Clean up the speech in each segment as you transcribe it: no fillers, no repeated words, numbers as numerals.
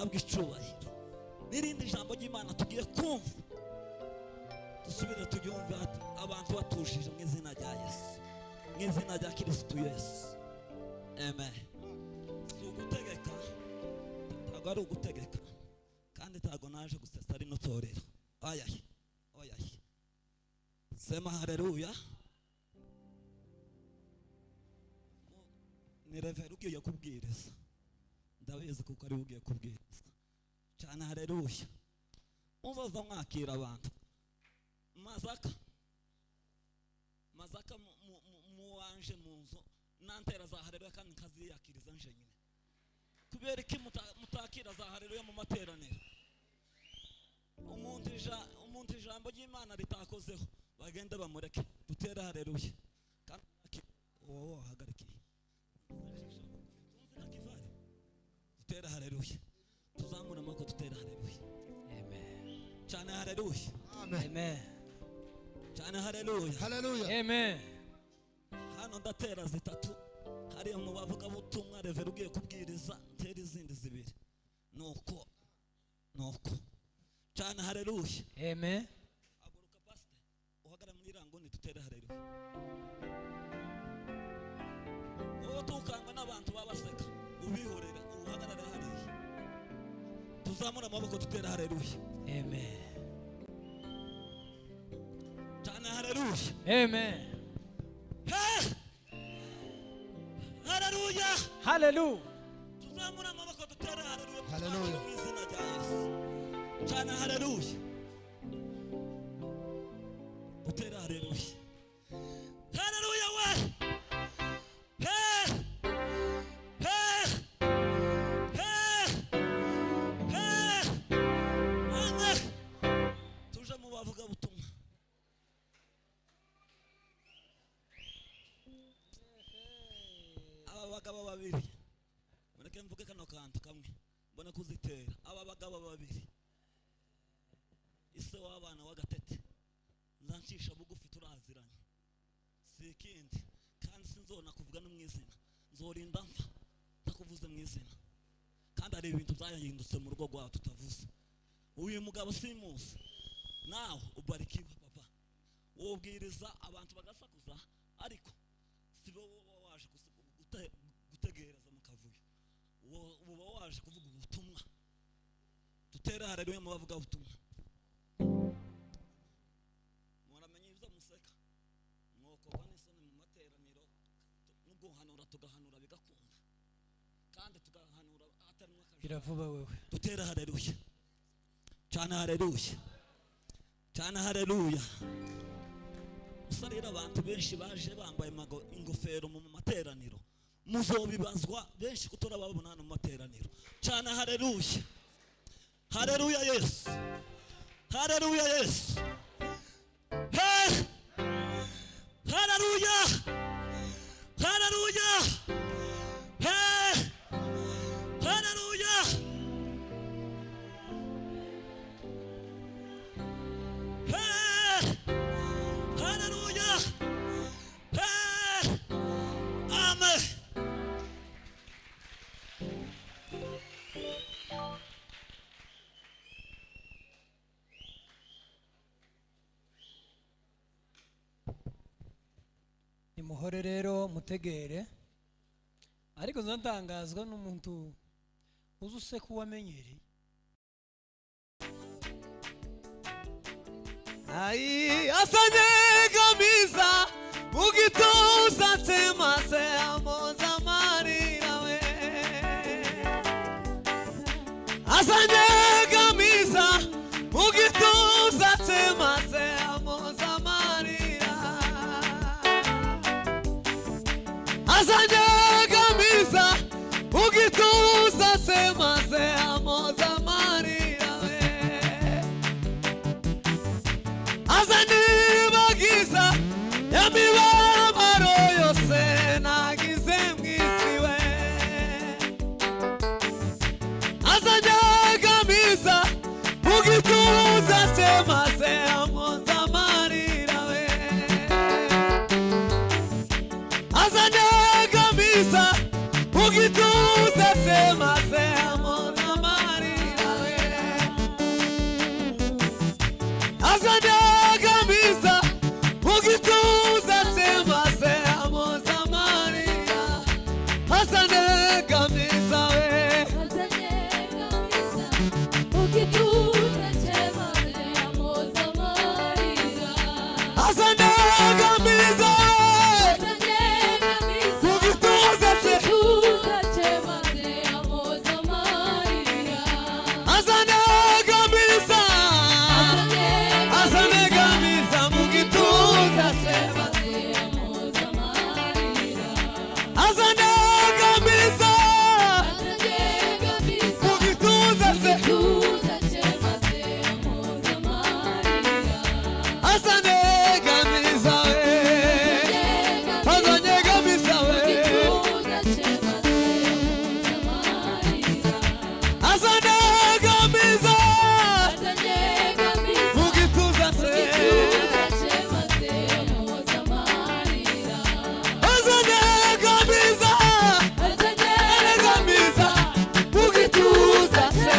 Ihabwe icubahiro. N'irindi jambo ry'Imana tugiye kumva, dusubire turyumve abantu batushije mu izina rya Yesu, mu izina rya Kristo Yesu. Amen. Si ugutegeka, ntabwo ari ugutegeka, kandi ntabwo naje gusesa rino torero. Oyaye, oyaye. Sema haleluya. Ni revera ugiye kubwiriza, ndabizi kuko ari ugiye kubwiriza cyane. Haleluya. Muzoza mwakira abantu mazaka mazaka muwanje mu nzu nantera za haleluya, kandi nkaziyakiriza nje nyine. Kubera iki mutakira za haleluya mu materaniro? Umuntu ijambo ry'Imana ritakozeho bagende bamureke. Dutere haleluya. Kandi wowe wahagarikiye dutere haleluya, tuzamura amaboko dutere haleluya. Amen. Cyane haleluya. Amen. Cyane haleluya. Haleluya. Amen. Hano ndatera zitatu, hariya mu bavuga butumwa revera ugiye kubwiriza ntera izindi zibiri. Nuko nuko cyane haleluya. Amen. Haguruka pastor, uhagara muri rangoni dutere haleluya. Wowe tukangwa n'abantu babaseka, ubihorera, uhagarara hariya. Tuzamura amaboko dutere haleluya. Amen. Cyane haleluya. Amen. Haleluya. Haleluya. Tuzamura amaboko dutere haleluya. Haleluya. Mu izina rya Yesu. Cyane haleluya. Dutere haleluya. Haleluya we. Hey! Hey! Hey! Hey! Amen. Tuje mu bavuga butumwa. Aba bagabo babiri, mureke mvuge kano kantu kamwe mbone kuzitera. Aba bagabo babiri, ise w'abana w'agatete, nzancisha bugufi turaziranye, si ikindi, kandi sinzona kuvuga no mu izina, nzorinda mfa ntakuvuze mu izina. Kandi hari ibintu byahindutse mu rugo rwawe tutavuze. Uyu mugabo simuzi, nawe ubarikiwe papa, wobwiriza abantu bagasakuza, ariko si bo waje gutegereza mu kavuyo, uba waje kuvuga ubutumwa. Dutere haleluya mu bavuga ubutumwa. Muramenye ibyo museka, mwokorwa n'isoni mu materaniro, n'uguhanura tugahanura bigakunda, kandi tugahanura atarimo akajagari. Biravuba wewe. Dutere haleluya. Cyane haleluya. Cyane haleluya. Gusa rero abantu benshi baje bambaye ingofero mu materaniro, muzobibazwa benshi kutora babona hano mu materaniro. Cyane haleluya. Haleluya Yesu. Haleluya Yesu. Hey! Haleluya. Haleluya. Hey! Haleluya. Hey! Haleluya. Hey! Amen. Nimuhore rero mutegere, ariko nzatangazwa n'umuntu uzi useka uwamenyereye. Ai asanyegamiza mu gituza temase amoza amarira we. Asanyegamiza mu gituza temase amoza amarira. Asanyegamiza mu gituza temase amoza amarira we. Azanibagiza imibabaro yose nagize mw'isi we. Azanyegamiza mu gituza cye maze ampoza amarira we. Azanyegamiza mu gituza cye maze ampoza amarira. Azanegamiza mu gituza cye, azanegamiza, azanegamiza mu gituza cye, azanegamiza mu gituza cye, azanegamiza we, azanegamiza we, azanegamiza mu gituza cye, azanegamiza, azanegamiza mu gituza cye,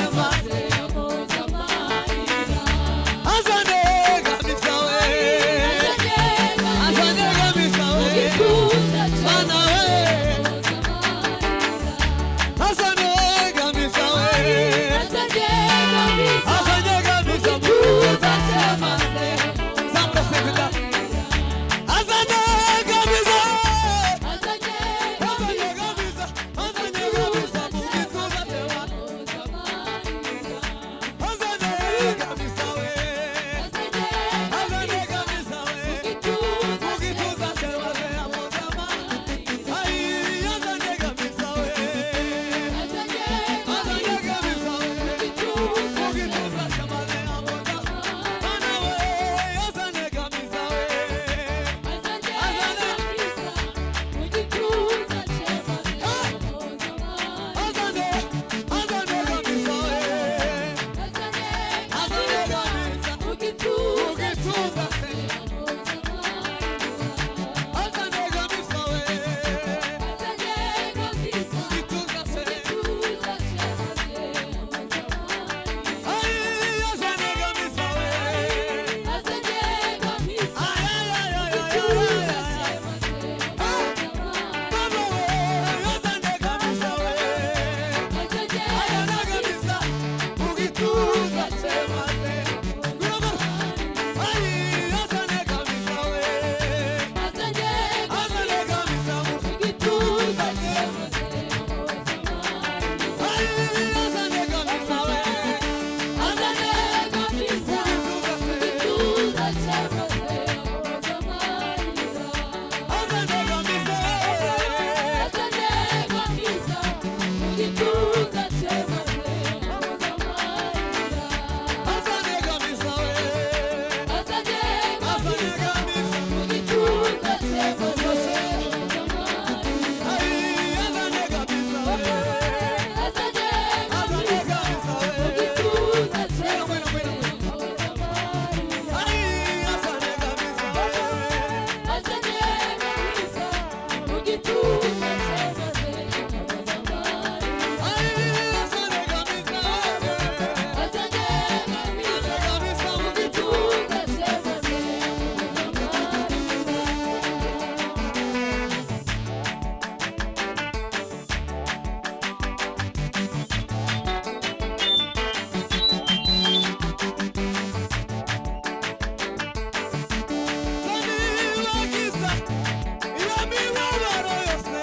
azanegamiza we, azanegamiza we, mana we, azanegamiza we, azanegamiza mu gituza cye, zamura sekuta, azanegamiza, azanegamiza, azanegamiza mu gituza cye, azanegamiza we, azanegamiza we, mu gituza cye, ai, azanegamiza we, azanegamiza we, mu gituza cye, mana we, azanegamiza we. Azane, azanegamiza we, azanegamiza mu gituza cye, azanegamiza we, mu gituza cye, ai, azanegamiza we, ai, ai, ai, ai, ai, ai, Baba we, azanegamiza we, azanegamiza mu gituza cye, maze, ai, azanegamiza we, azanegamiza mu gituza cye, ai, azanegamiza we, azanegamiza mu gituza cye, azanegamiza we. Azanegamiza we, azanegamiza mu gituza cye, ai, azanegamiza we, azanegamiza we, bueno, bueno, bueno, bueno, ai, azanegamiza we, ai, azanegamiza we, azanegamiza mu gituza. Zanibagiza iyo mibabaro yose,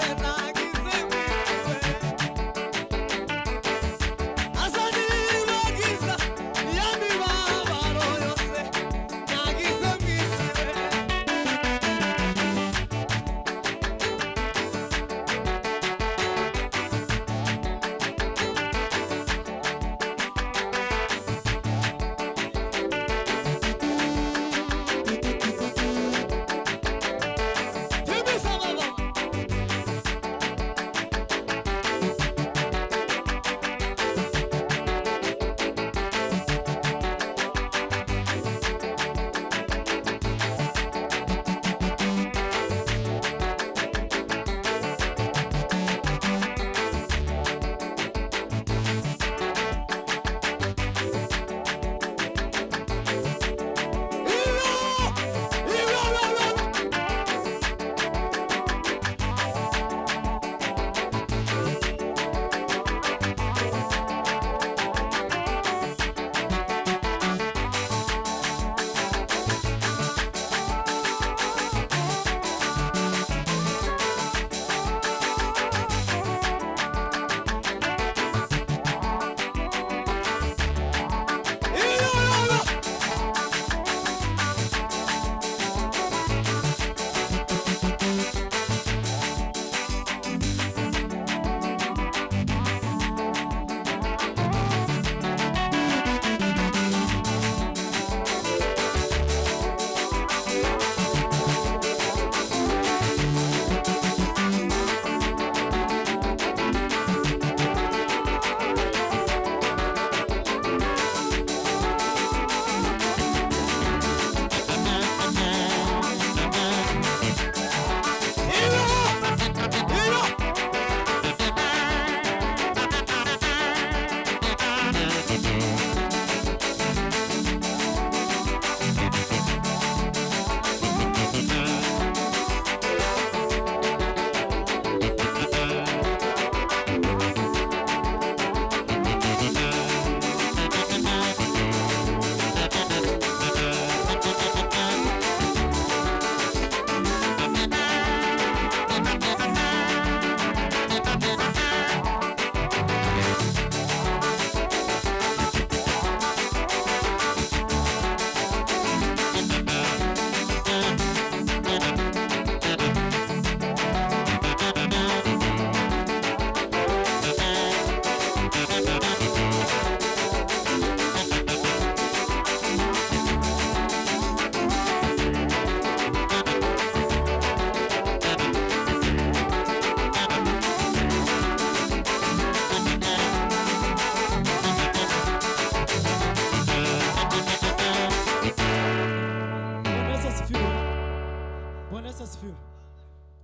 Asifiwe.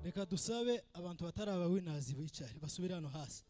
Reka dusabe abantu batari aba winners bicare, basubire hano hasi.